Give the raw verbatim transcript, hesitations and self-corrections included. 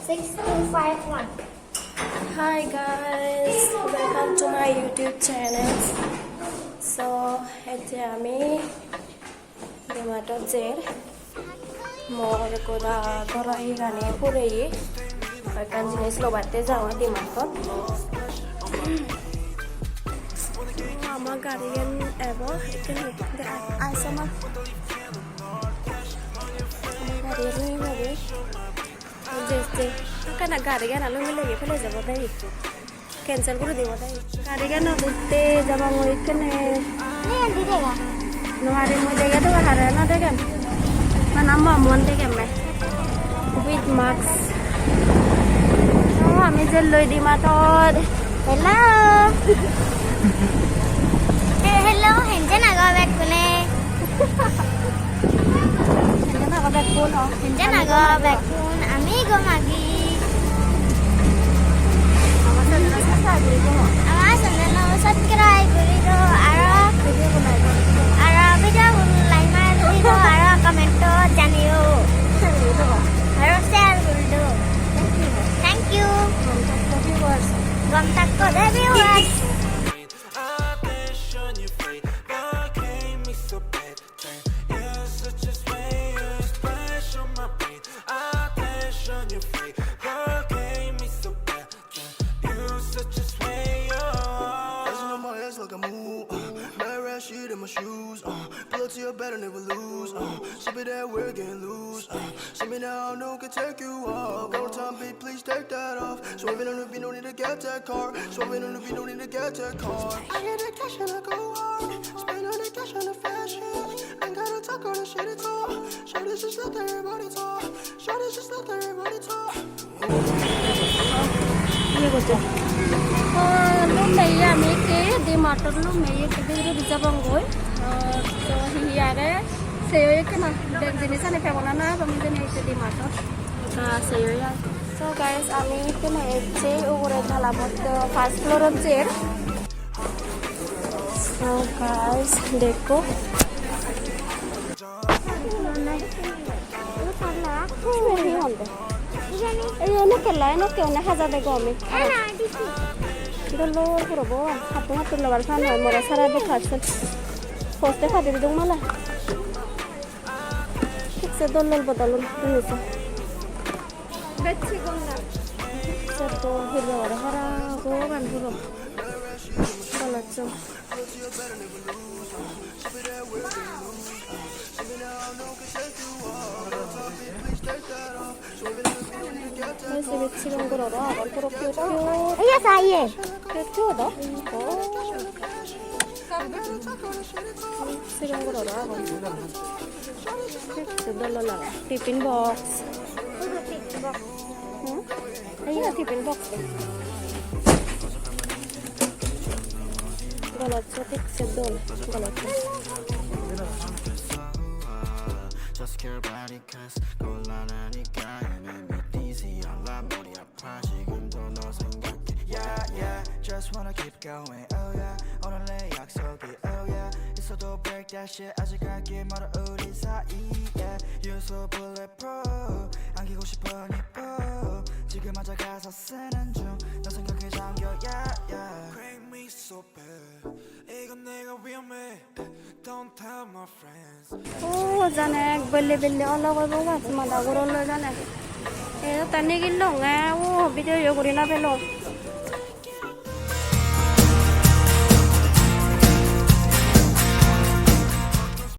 Six, two, five, one. Hi guys, welcome to my YouTube channel. So, ecche ami D-Mart-ot jer. Mor goda goro iyegani pureye. Ekkan jinis lobatte jangor D-Mart-ot. Ama garigan ebo, ekkene de-, ai, ai, sama. Ama garigan ebo. Je, je, ekkana garigan alo mile ye phele jabo dei. Cancel guri dibo dei. Garigan utte jabang oi ekkene. Ne, indi dega. Nuari mui dege do hare no degem. Bana momon degem me. With mask. Oh, ami jelloi D-Mart-ot. Hello. He-, hello, henjen ago bekkune. Henjen ago bekkun, oh. Henjen ago bekkun, ami gom agi. Ama channel-o subscribe guri do, aro, aro video gun like mari do, aro comment-ot janeyo. Aro share guri do. Thank you. Gom thakko de viewers. Flexing on my ass like a mule, uh, mad rat shit in my shoes, uh, pull up to your bed and never lose, uh, sip it that we're getting loose, uh, see me now, no can take you off. Go time, babe, please take that off. Swerving on the beat, no need to get that car. Swerving on the beat, no need to get that car. I get the cash and I go hard. Spend all the cash on the fashion. Ain't gotta talk all the shit at all. Shorty just let everybody talk. Shorty just let everybody talk. Iye gocche. To, lummei ami ekke D-Mart-ot lummei ekke bidire jabonggoi. To, to hi hi age? Seyo ekkena. Bek jinisani pebona na, pebona hijeni ekke D-Mart-ot. Ah, seyo ya. So guys, ami ekkena ecche ugure dalabot, to first floor-ot jer. So guys, dekko. Sibe hi honde? Ei, ei, nokke lai, nokke one haja de gome. Dol dol puro bo, hatto hatto lobar pan hoi, mora sara de parcel. Poste padi didung mala. Thik se dol dol bodolun, jinich. Bej sigon na. Sotto hi loi hara goran puro. Balocchon. Ei se bej sigon guro ro agon, puro cute cute. Iya sa iye. Cute cute do. Oh. Sigon guro ro agon. Se dol dol age. Tiffin box. Hmm? Iya, tiffin box de. Golotte thik se dol, golotte. Oh, jane ek belle belle olok obo gaj mada guroloi jane. Ei ta nigillonge, oh, video yo guri no pelong.